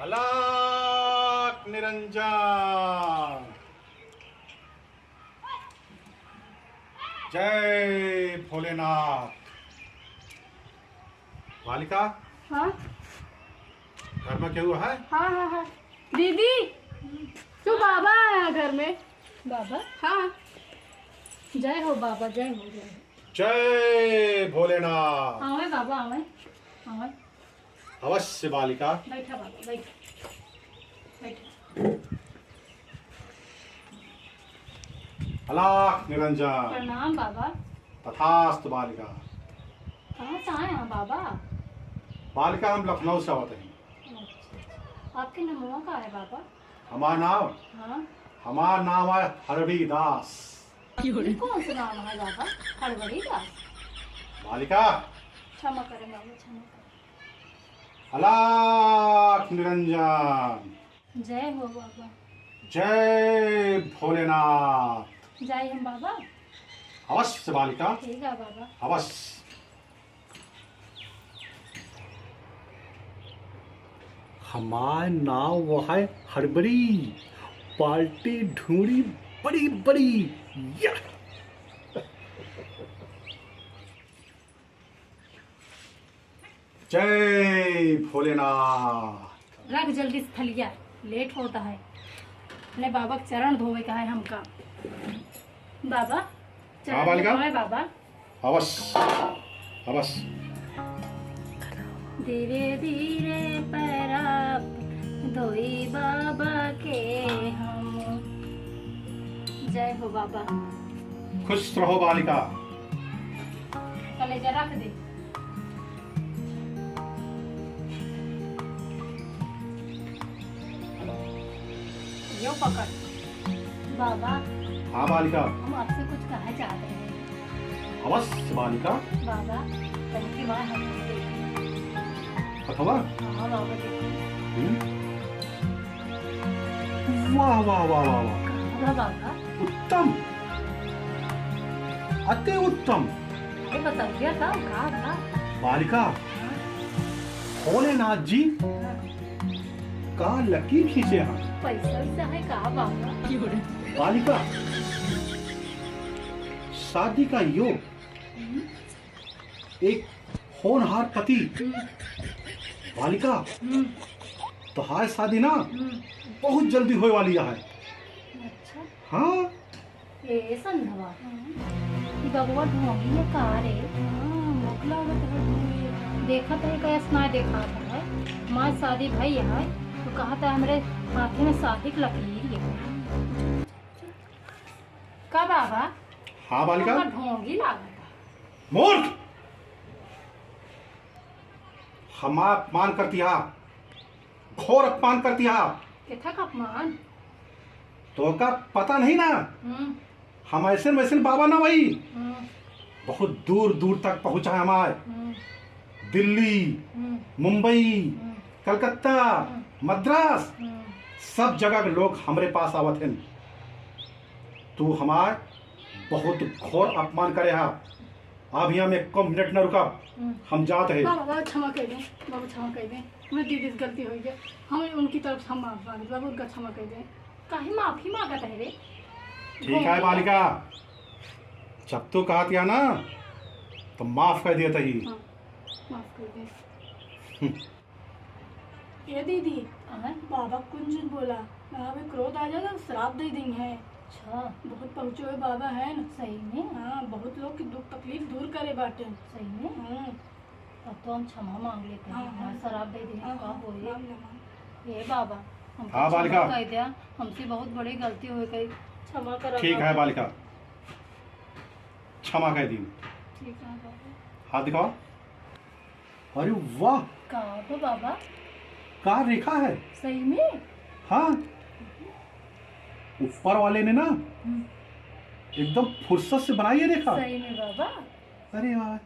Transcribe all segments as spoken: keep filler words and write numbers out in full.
अलख निरंजन। जय भोलेनाथ। बालिका। हाँ? घर में केहू है? हाँ, हाँ, हाँ। दीदी, तू बाबा आया घर में। बाबा? हाँ। जय हो बाबा, जय हो, जय हो। जय भोलेनाथ। आवे बाबा, आवे, आवे। अवश्य बालिका। बैठा बाबा, बैठा, बैठा। अलख निरंजन। प्रणाम बाबा। तथास्तु बालिका। कहाँ से आए हैं बाबा? बालिका, हम लखनऊ से आवत हैं। अच्छा, अच्छा। आपके नमवा का है बाबा? हमार नाम? हाँ। हमार नाम है हरड़ी दास। ये कौन सा नाम है बाबा? हड़बड़ी दास? बालिका। क्षमा करें बाबा, क्षमा करें। अलख निरंजन। जय हो बाबा। जय भोलेनाथ। जाई हम बाबा। अवश्य बालिका। ठीक है बाबा। अवश्य। हमार नाव है हड़बड़ी, पार्टी ढूंढी बड़ी बड़ी। या! जय भोलेनाथ। रख जल्दी से थलिया, लेट होता है। अपने बाबा के चरण धोवे का है हमका। बाबा, चरण हाँ, बालिका। धोवे बाबा। अवश्य, अवश्य। धीरे धीरे पैरा धोई बाबा के हम। जय हो बाबा। खुश रहो बालिका। कलेजा रख दे। यो पकड़। बाबा। हाँ बालिका। हम आपसे कुछ कहा चाहते हैं। अवश्य बालिका। बाबा, तनिक बार हम देखी। अथवा? हाँ बाबा, देखी। हम्म। वाह, वाह, वाह, वाह, वाह। कहाँ बाबा? उत्तम। अति उत्तम। अरे बताइए का, का, का? बालिका, हाँ। भोलेनाथ जी हाँ। का लकीर खींचे हैं। पैसा वैसा है का बाबा? बालिका, शादी का योग हम्म। एक होनहार पति। हम्म। बालिका, हम्म। तोहार शादी ना हम्म। बहुत जल्दी होए वाली है। अच्छा। हाँ। ए संधवा, हम्म। ई बबुआ ढोंगी है का रे? हाँ, मोकला आवत है ढोंगी। देखत है कैस ना देखात है। माँ शादी भई है, तो कहत है हमरे हाथे में शादी के लकीर है। का बाबा? हाँ बालिका। हमका ढोंगी लागत है। मूर्ख! हमार अपमान करती हा, घोर अपमान करती हा। केथा का अपमान? तोहका पता नहीं ना, हम्म। हम ऐसे वैसे बाबा ना वही। हम्म। बहुत दूर दूर तक पहुँचा है हमार। हम्म। दिल्ली, हम्म। मुंबई, हम्म। कलकत्ता, हम्म। मद्रास, हम्म। सब जगह के लोग हमरे पास आवत हैं। तू हमार बहुत घोर अपमान करे हा। अब यहाँ में एको मिनट न रुकब, हम्म। हम जात है। बाबा, बाबा, क्षमा कर दें, बाबा, क्षमा कर दें, हमरे दीदी से गलती हो गया, हम उनकी तरफ से हम माफ मांगत, बाबा, उनका क्षमा कर दें। काहे माफी मांगत है रे? ठीक है बालिका, जब तू कहत या ना, तो माफ कर देत ही। हाँ, माफ कर दें। हम्म। ए दीदी, आय? बाबा कुंजन बोला, ना हमें क्रोध आ जाता तो श्राप दे देंगे। अच्छा। बहुत पहुँचे हुए बाबा है ना। सही में? हाँ, बहुत लोग की दुख तकलीफ दूर करे बाटे। सही में? हाँ। अब तो हम क्षमा मांग लेते हैं। हाँ, हाँ। हाँ, श्राप दे देंगे, हाँ, का हाँ, होए? मांग ले, मांग। ए बाबा, हमको हाँ, क्षमा बालिका। कर दिया, हमसे बहुत बड़ी गलती हो गई, क्षमा करा ठीक है बाबा। बालिका, क्षमा कर दी। ठीक है बाबा। हाथ दिखाओ। अरे वाह! का हो बाबा? का रेखा है? सही में? हाँ, ऊपर वाले ने ना हम्म। एकदम फुर्सत से बनाई है रेखा। सही में बाबा? अरे वाह,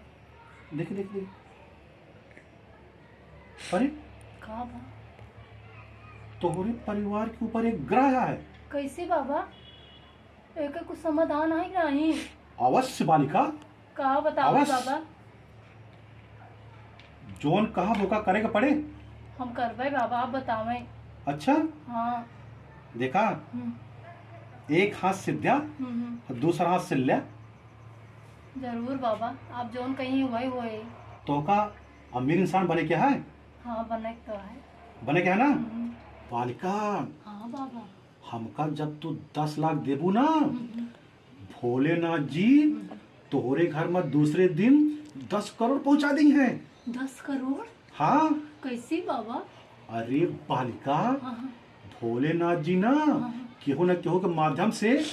देख, देख, देख। अरे, का बा? तोहरे परिवार के ऊपर एक ग्रह है। कैसे बाबा? एकर कुछ समाधान है कि नहीं? अवश्य बालिका। का बताओ अवश्य। बाबा? जौन कहब ओका करे के पड़े। हम करबै बाबा, आप बतावै। अच्छा? हाँ। देखा, हम्म। एक हाथ से द्या हम्म, हम्म। और दूसरा हाथ से ल्या। जरूर बाबा, आप जौन कहीं वही होए। तोहका अमीर इंसान बने के है? हाँ, बने के तो है। बने के है ना? हम्म। बालिका, हाँ बाबा। हमका जब तू दस लाख देबू ना, हम्म, हम्म। भोलेनाथ जी हम्म। तोहरे घर में दूसरे दिन दस करोड़ पहुंचा दिहैं। दस करोड़? हाँ। कैसे बाबा? अरे बालिका, हाँ, हाँ। भोलेनाथ जी ना हाँ, हाँ। केहू ना केहू के माध्यम से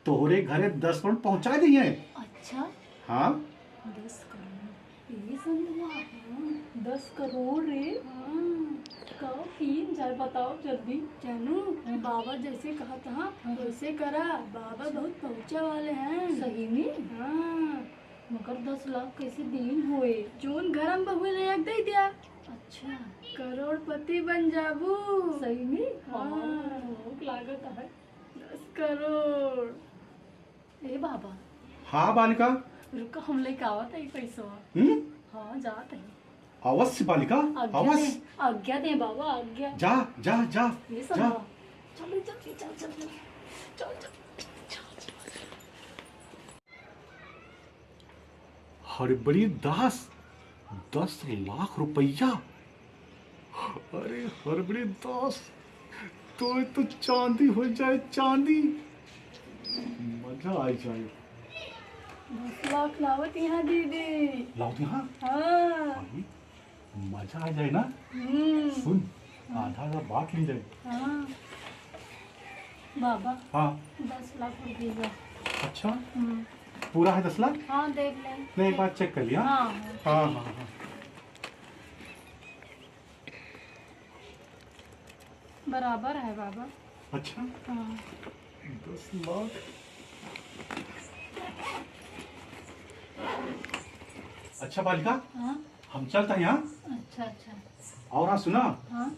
तोहरे घरे दस करोड़ पहुंचा दिहैं। अच्छा। हाँ। दस करोड़? ये संधवा, हाँ। दस करोड़ रे? हाँ। का कीन जाए, बताओ जल्दी। जानू, हाँ। बाबा जैसे कहत हाँ, हाँ। वैसे करा। बाबा बहुत पहुँचे वाले हैं। सही में? हाँ। मगर दस लाख कैसे दीन होए? जौन घर में बहुए ले आके दे दिया। अच्छा। करोड़पति बन जाबू। सही में? हाँ। हाँ, भूख लागत है। दस करोड़। ए बाबा। हाँ बालिका। रुका, हम लेके आवत है पैसवा। हम्म? हाँ, जात है। अवश्य बालिका, आज्ञा अवश्य। दे, आज्ञा दे बाबा, आज्ञा। जा, जा, जा, ये सब जा। ना। चलो, जल्दी, चल, जल्दी। चल, चल, चल, चल। हड़बड़ी दास, दस लाख रुपया। अरे हड़बड़ी दास, तो, तो चांदी हो जाए, चांदी। मजा आ जाए। दस लाख लावत यहाँ दीदी। लावत यहाँ? हाँ। अरे, मजा आ जाए ना। हम्म। सुन, हाँ। आधा आधा बांट ली जाए। हाँ। बाबा, हाँ। दस लाख रुपया। अच्छा? हम्म। पूरा है दस लाख? हाँ, देख ले। नहीं, एक बार चेक कर लिया। हाँ, हाँ। हाँ, हाँ, हाँ। बराबर है बाबा। अच्छा? हाँ। दस लाख। अच्छा बालिका, हाँ? हम चलत हैं यहाँ। अच्छा, अच्छा। और हाँ, सुना, हाँ?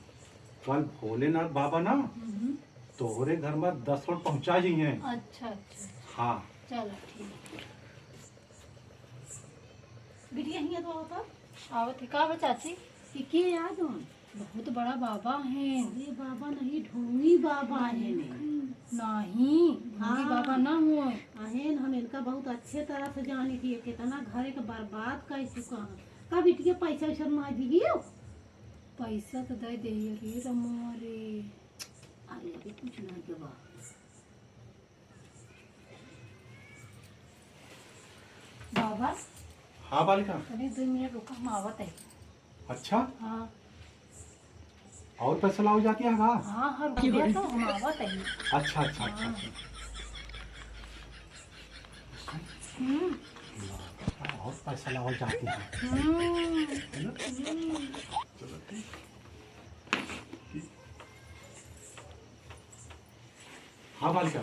कल भोलेनाथ बाबा ना हम्म। तोहरे घर में दस करोड़ पहुँचा जाइहैं। अच्छा, अच्छा। हाँ। चलो, ठीक। बिटिया हियाँ तो आवत है। आवत है। का बा चाची? कि के याद हन? बहुत बड़ा बाबा हैं। अरे बाबा नहीं, ढोंगी बाबा हैं ने। नहीं, ढोंगी हाँ। बाबा ना होए। अहेन, हम इनका बहुत अच्छे तरह से जानी थी, कितना घर के बर्बाद कर चुका है। का बिटिया पैसा वैसा मांग दियो? पैसा तो दे दे रे रमवा रे। अरे अभी कुछ नहीं के बा। बाबा। हाँ बालिका। अरे दो मिनट रुका, हम आवत है। अच्छा? हाँ। और पैसा लाओ जाती है का? हाँ, हाँ, रुक गया तो हम आवत है। अच्छा, अच्छा, अच्छा, हाँ। अच्छा। हम्म। और पैसा लाओ जाती है। हम्म। है ना? हम्म। चलो ठीक। हाँ बालिका।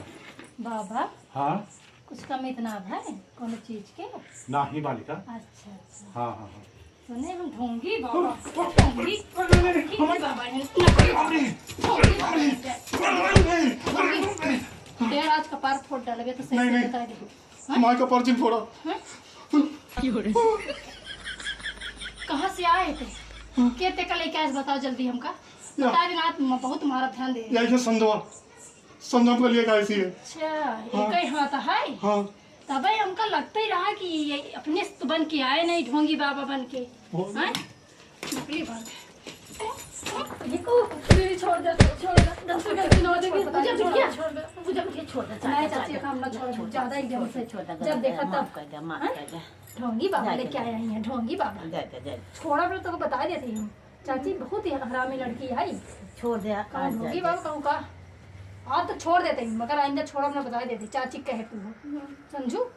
बाबा। हाँ। कुछ कमी तो ना भाई, कोनो चीज के? नहीं बालिका। अच्छा, अच्छा। हाँ, हाँ, हाँ। सुने हम ढोंगी बाबा, ढोंगी। ढोंगी बाबा है, नकली बाबा है, ढोंगी बाबा है। ढोंगी। तेरा आज कपार फोड़ डालबे तो सही नहीं, से नहीं। बता दे। हाँ? माई का पर्चिन फोड़ा। हाँ? कहाँ से आए थे? हाँ? के ते का लेके आए, बताओ जल्दी हमका। या। बता देना, आप म-, बहुत मारा ध्यान दे। या, ये संधवा। संधवा को लिए का ऐसी है। अच्छा, हाँ। एक ही हाथ है? हाँ। तबे हमका लगते ही रहा कि ये अपने से तो बन के आए नहीं, ढोंगी बाबा बन के। वो हाँ? नकली बात है। ये को, ये छोड़ दे, छोड़ दे। दस रुपया की नोट दे, पूजा बिटिया, छोड़ दे। पूजा बिटिया, छोड़ दे, नहीं, चाचा, चाची, काम ना छोड़, ज्यादा एकदम से। छोड़ दे, जब देखा तब। माफ कर दे, माफ कर दे। ढोंगी बाबा लेके आया ही है, ढोंगी बाबा। दे दे, दे दे। छोड़ा, फिर तो बता देती हूँ। चाची, बहुत ही हरामी लड़की है। छोड़ दे, कहूँ आज ढोंगी बाबा, कहूँ का। आज तो छोड़ देते हैं, मगर आइंदा छोड़ब ना, बता देते, चाची कहे तू हो। समझू?